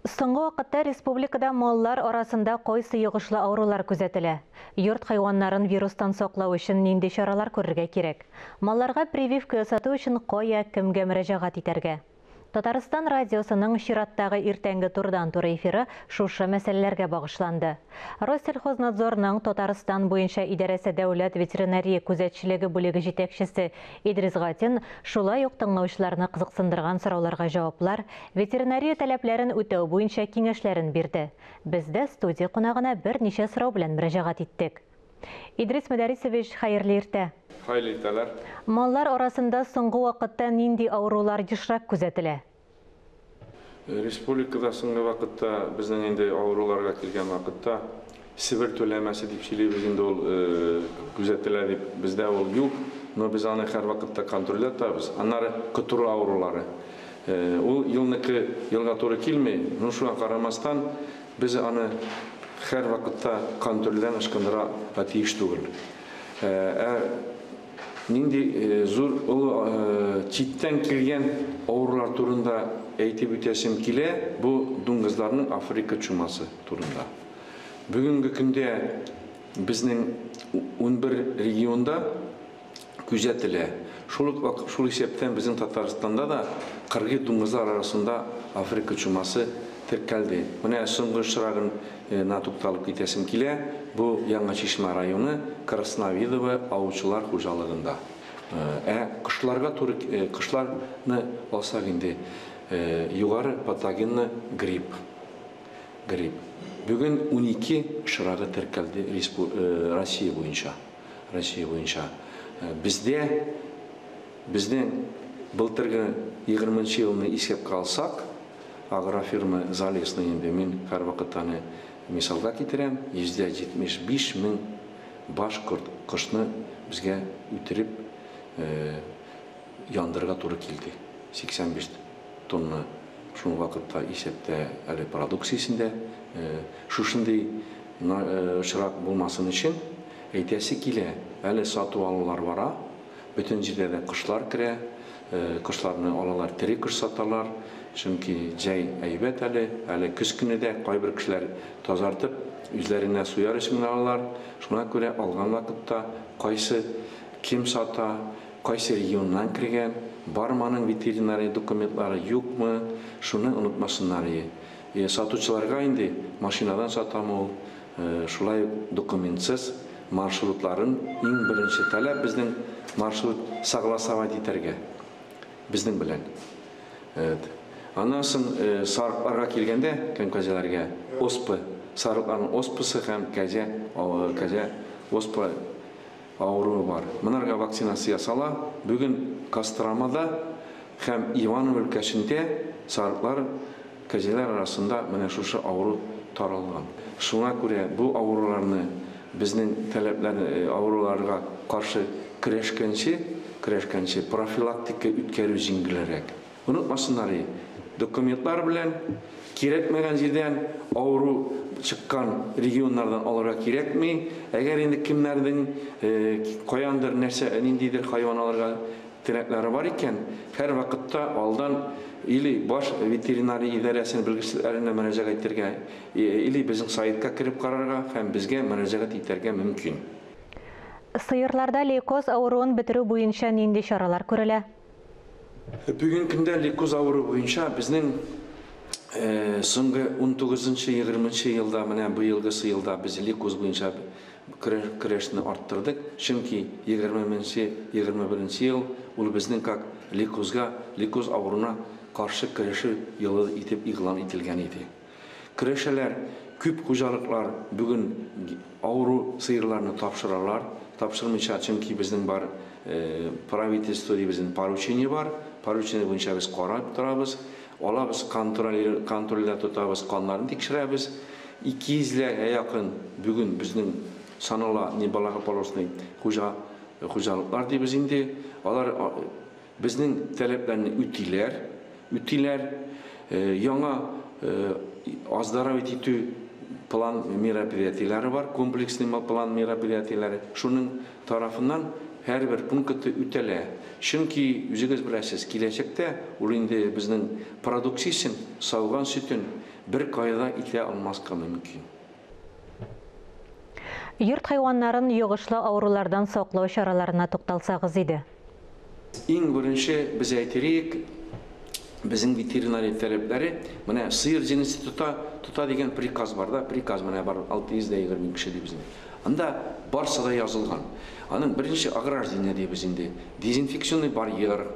Соңгы вакытта республикада маллар арасында кайсы йогышлы авырулар күзәтелә? Йорт хайваннарын вирустан саклау өчен нинди чаралар күрергә кирәк? Малларга прививка ясату өчен кая, кемгә мөрәҗәгать итәргә? Татарстан радиосының чираттагы иртәнге турыдан-туры эфиры шушы мәсьәләләргә багышланды. Россельхознадзорның Татарстан буенча идарәсе дәүләт ветеринария күзәтчелеге бүлеге җитәкчесе Идрис Гатин шулай ук тыңлаучыларны кызыксындырган сорауларга җаваплар, ветеринария таләпләрен үтәү буенча киңәшләрен бирде. Без дә студия кунагына берничә сорау белән мөрәҗәгать иттек. Идрис Мөдәрисович, хәерле иртә. Хәерле иртәләр. Маллар арасында соңгы вакытта нинди авырулар ешрак күзәтелә? Республикада соңгы вакытта безнең инде авыруларга килгән вакытта Себер түләмәсе дип сөйлибез инде, ул күзәтелә дип, бездә ул юк, но без аны һәрвакытта контрольдә тотабыз. Аннары котыру авырулары. Ул елныкы елга туры килми, но шуңа карамастан без аны һәрвакытта контрольдән ычкындырырга тиеш түгел. Ә нинди зур олы читтән килгән авырулар турында әйтеп үтәсем килә, бу дуңгызларның Африка чумасы турында. Бүгенге көндә безнең 11 регионда күзәтелә. Шул ук шул исәптән безнең Татарстанда да кыргый дуңгызлар арасында Африка чумасы теркәлде. Менә соңгы очрагын на тукталып китәсем килә. Бу Яңа Чишмә районы Красновидово аучылар хуҗалыгында. Ә кошларга туры кошларны алсак инде, югары патогенны грипп. Грипп. Бүген 12 очрагы теркәлде Россия буенча. Россия буенча. Бездә безнең былтыргы 20 елны исәпкә алсак, агрофирма Залесный инде мин һәрвакыт аны мисалга китерәм, 175 мең баш кошны безгә үтереп яндырырга туры килде. 85 тонна шул вакытта исәптә әле продукциясендә. Шушындый очрак булмасын өчен әйтәсе килә, әле сату алулар бара, бөтен җирдә дә кошлар керә, кошларны алалар, тере кош саталар, чөнки җәй әйбәт әле, әле көз көне дә кайбер кешеләр тазартып, үзләренә суяр өчен генә алалар. Шуңа күрә алган вакытта кайсы кем сата, кайсы регионнан кергән, бармы аның ветеринария документлары, юкмы, шуны онытмасыннар. Сатучыларга инде машинадан сатамы ул, шулай ук документсыз маршрутларын иң беренче таләп безнең маршрут согласовать итәргә безнең белән. Аннан соң сарыкларга килгәндә, кәзәләргә оспа, сарыкларның оспасы һәм кәзә оспа авыруы бар. Монарга вакцинация ясала. Бүген Костромада һәм Иваново өлкәсендә сарыклар, кәзәләр арасында менә шушы авыру таралган. Шуңа күрә бу авыруларны безнең таләпләр авыруларга каршы көрәшкәнче профилактика үткәрү җиңелрәк. Онытмасыннар, документлар белән кирәкмәгән җирдән авыру чыккан регионнардан алырга кирәкми. Әгәр инде кемнәрнең каяндыр нәрсә, ниндидер хайван алырга теләкләре бар икән, һәр вакытта алдан или баш ветеринария идарәсенең белгечләренә мөрәҗәгать итәргә, или безнең сайтка кереп карарга һәм безгә мөрәҗәгать итәргә мөмкин. Сыерларда лейкоз авыруын бетерү буенча нинди чаралар күрелә? Бүгенге көндә лейкоз авыруы буенча безнең соңгы 19-20 елда, менә быелгысы елда без лейкоз буенча көрәшне арттырдык, чөнки 20-21 ел ул безнең как лейкозга, лейкоз авыруына каршы көрәшү елы итеп игълан ителгән иде. Көрәшәләр, күп хуҗалыклар бүген авыру сыерларны тапшыралар, тапшырмыйча, чөнки безнең бар правительство безнең поручение бар, поручение буенча без карап торабыз, алабыз, контрольдә тотабыз, каннарын тикшерәбез. 200ләргә якын бүген безнең санала неблагополучный хуҗалыклар дибез инде. Алар безнең таләпләрне үтиләр. Яңа оздоровить итү план мероприятиеләре бар, комплексный план мероприятиеләре. Шуның тарафыннан һәрбер пункты үтәлә. Чөнки үзегез беләсез, киләчәктә ул инде безнең продукциясен, сауган сөтен Беркая да итә алмаска мөмкин. Йорт хайваннарын йогышлы авырулардан саклау чараларына тукталсагыз иде. Иң беренче без әйтерик, безнең ветеринария таләпләре, менә сыер җенесе тота, тота дигән приказ бар да, приказ менә бар 620 мең кеше ди безнең. Анда барсы да язылган. Аның беренче ограждение дибез инде, дезинфекционный барьер,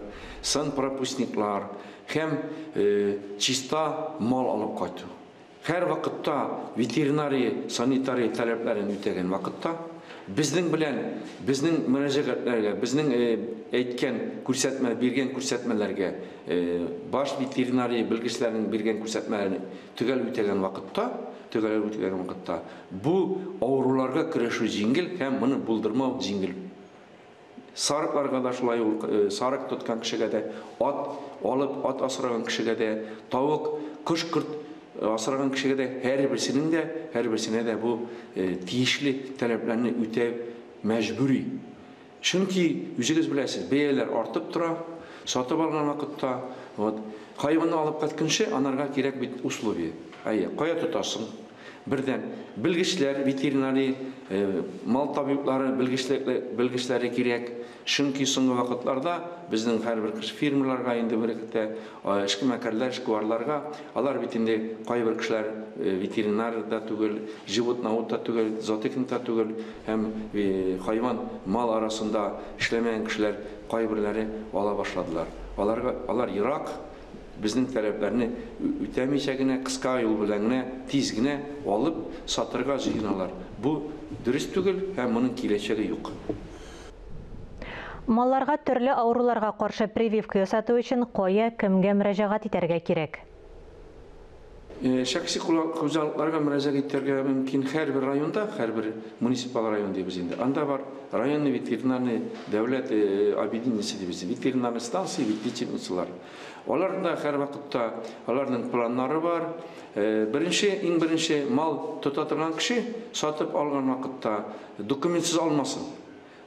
санпропускниклар һәм чиста мал алып кайту. Һәрвакытта ветеринария, санитария таләпләрен үтәгән вакытта, безнең белән, безнең мөрәҗәгатьләргә, безнең әйткән күрсәтмә, биргән күрсәтмәләргә, баш ветеринария белгечләренең биргән күрсәтмәләрен төгәл үтәгән вакытта, төгәл үтәгән вакытта, бу авыруларга көрәшү җиңел һәм моны булдырмау җиңел. Сарыкларга да шулай ул, сарык тоткан кешегә дә, ат алып, ат асраган кешегә дә, тавык, кош-корт асраган кешегә дә, һәрберсенең дә, һәрберсенә дә бу тиешле таләпләрне үтәү мәҗбүри. Чөнки үзегез беләсез, бәяләр артып тора, сатып алган вакытта, вот, хайванны алып кайтканчы, анарга кирәк бит условия. Әйе, кая тотасың? Бердән, белгечләр, ветеринарий, мал табиблары белгечләре кирәк. Чөнки соңгы вакытларда безнең һәрбер кеше фирмаларга инде беректә, эшмәкәрләр, эшкуарларга, алар бит инде кайбер кешеләр ветеринар да түгел, животновод та түгел, зоотехник та түгел һәм хайван мал арасында эшләмәгән кешеләр кайберләре ала башладылар. Аларга алар ерак безнең таләпләрне үтәмичә генә, кыска юл белән генә, тиз генә алып сатырга җыеналар. Бу дөрес түгел һәм моның киләчәге юк. Малларга төрле авыруларга каршы прививка ясату өчен кая, кемгә мөрәҗәгать итәргә кирәк? Шәхси хуҗалыкларга мөрәҗәгать итәргә мөмкин һәрбер районда, һәрбер муниципаль район дибез инде. Анда бар районный ветеринарный дәүләт объединениесе дибез, ветеринарный станция, ветлечебницалар. Алар да һәр вакытта аларның планнары бар. Беренче, иң беренче мал тота торган кеше сатып алган вакытта документсыз алмасын.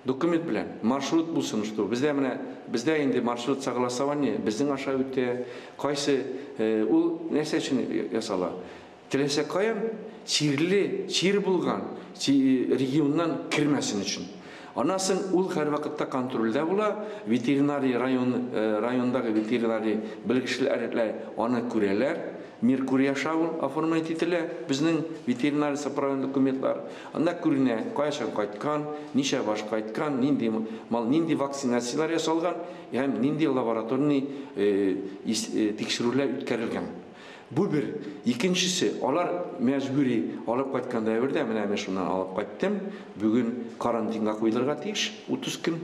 Документ белән маршрут булсын, что бездә менә бездә инде маршрут согласование безнең аша үтә. Кайсы ул нәрсә өчен ясала? Теләсә каян чирле, чир булган регионнан кермәсен өчен. Аннан соң ул һәр вакытта контрольдә була. Ветеринарий район, райондагы ветеринарий белгечләр аны күрәләр. Меркурий аша ул оформлять ителә безнең ветеринарий сопроводный документлар. Анда күренә, кайчан кайткан, ничә баш кайткан, нинди мал, нинди вакцинацияләр ясалган һәм нинди лабораторный тикшерүләр үткәрелгән. Бу бер. Икенчесе, алар мәҗбүри алып кайткан дәвердә, менә мин шуннан алып кайттым, бүген карантинга куелырга тиеш, 30 көн.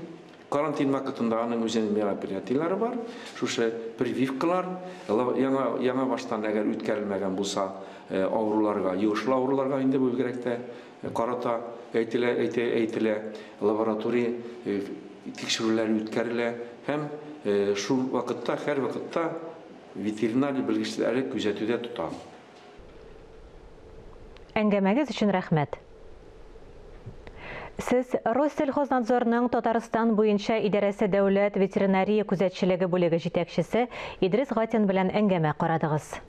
Карантин вакытында аның үзенең мероприятиеләре бар. Шушы прививкалар, яңа, яңа баштан әгәр үткәрелмәгән булса, авыруларга, йогышлы авыруларга инде бу бигрәк тә карата әйтелә, әйтә, әйтелә, лаборатория тикшерүләр үткәрелә һәм шул вакытта, һәр вакытта ветеринарий белгечләре күзәтүдә тота. Әңгәмәгез өчен рәхмәт. Сез Россельхознадзорның Татарстан буенча идарәсе дәүләт ветеринария күзәтчелеге бүлеге җитәкчесе Идрис Гатин белән әңгәмә карадыгыз.